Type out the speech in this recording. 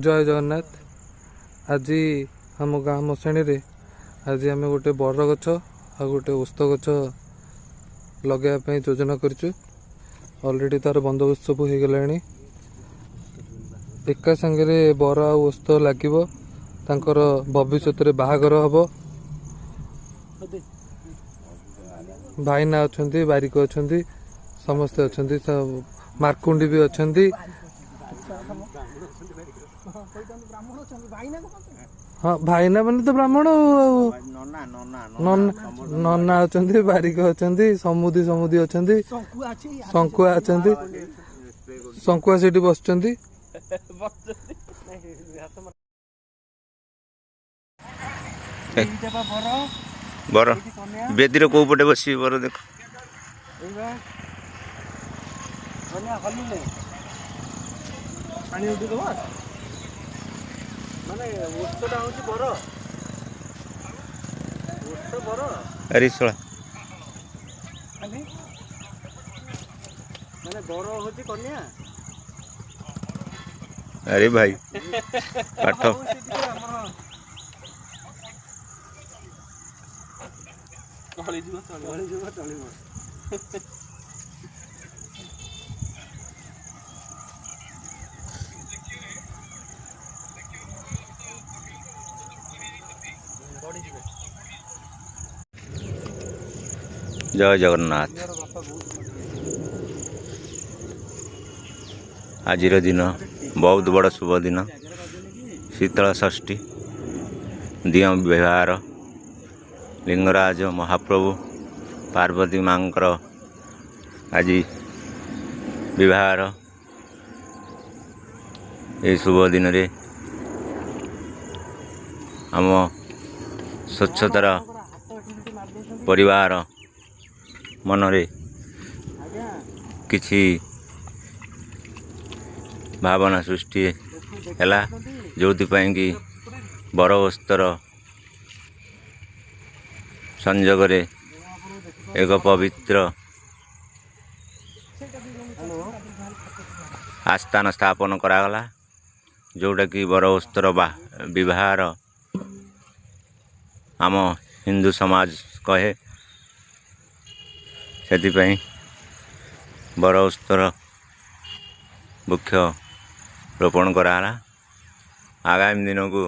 ଜୟ ଜଗନ୍ନାଥ। ଆଜି ଆମ ଗାଁ ମଶାଣିରେ ଆଜି ଆମେ ଗୋଟେ ବରଗଛ ଆଉ ଗୋଟେ ଓସ୍ତ ଗଛ ଲଗାଇବା ପାଇଁ ଯୋଜନା କରିଛୁ। ଅଲରେଡ଼ି ତାର ବନ୍ଦୋବସ୍ତ ସବୁ ହେଇଗଲାଣି। ଏକା ସାଙ୍ଗରେ ବର ଆଉ ଓସ୍ତ ଲାଗିବ, ତାଙ୍କର ଭବିଷ୍ୟତରେ ବାହାଘର ହବ। ଭାଇନା ଅଛନ୍ତି, ବାରିକ ଅଛନ୍ତି, ସମସ୍ତେ ଅଛନ୍ତି, ମାର୍କୁଣ୍ଡି ବି ଅଛନ୍ତି। ହଁ, ଭାଇନା ମାନେ ତ ବ୍ରାହ୍ମଣ ଆଉ ନନା ଅଛନ୍ତି, ବାରିକ ଅଛନ୍ତି, ସମୁଦି ସମୁଦି ଅଛନ୍ତି, ଶଙ୍କୁଆ ଅଛନ୍ତି, ଶଙ୍କୁଆ ସେଠି ବସିଛନ୍ତି। ବର ବେଦୀର କୋଉ ପଟେ ବସିବି? ବର ଦେଖ, ଆରେ ଶଳା, ଆରେ ଭାଇ ପାଠ। ଜୟ ଜଗନ୍ନାଥ। ଆଜିର ଦିନ ବହୁତ ବଡ଼ ଶୁଭ ଦିନ, ଶୀତଳ ଷଷ୍ଠୀ, ଦିଅଁ ବିବାହର, ଲିଙ୍ଗରାଜ ମହାପ୍ରଭୁ ପାର୍ବତୀ ମାଙ୍କର ଆଜି ବିବାହର। ଏହି ଶୁଭ ଦିନରେ ଆମ ସ୍ୱଚ୍ଛତାର ପରିବାର ମନରେ କିଛି ଭାବନା ସୃଷ୍ଟି ହେଲା, ଯେଉଁଥିପାଇଁ କି ବର ଓସ୍ତର ସଂଯୋଗରେ ଏକ ପବିତ୍ର ଆସ୍ଥାନ ସ୍ଥାପନ କରାଗଲା, ଯେଉଁଟାକି ବର ଓସ୍ତର ବା ବିବାହର ଆମ ହିନ୍ଦୁ ସମାଜ କହେ। ସେଥିପାଇଁ ବର ଓସ୍ତର ବୃକ୍ଷ ରୋପଣ କରାହେଲା। ଆଗାମୀ ଦିନକୁ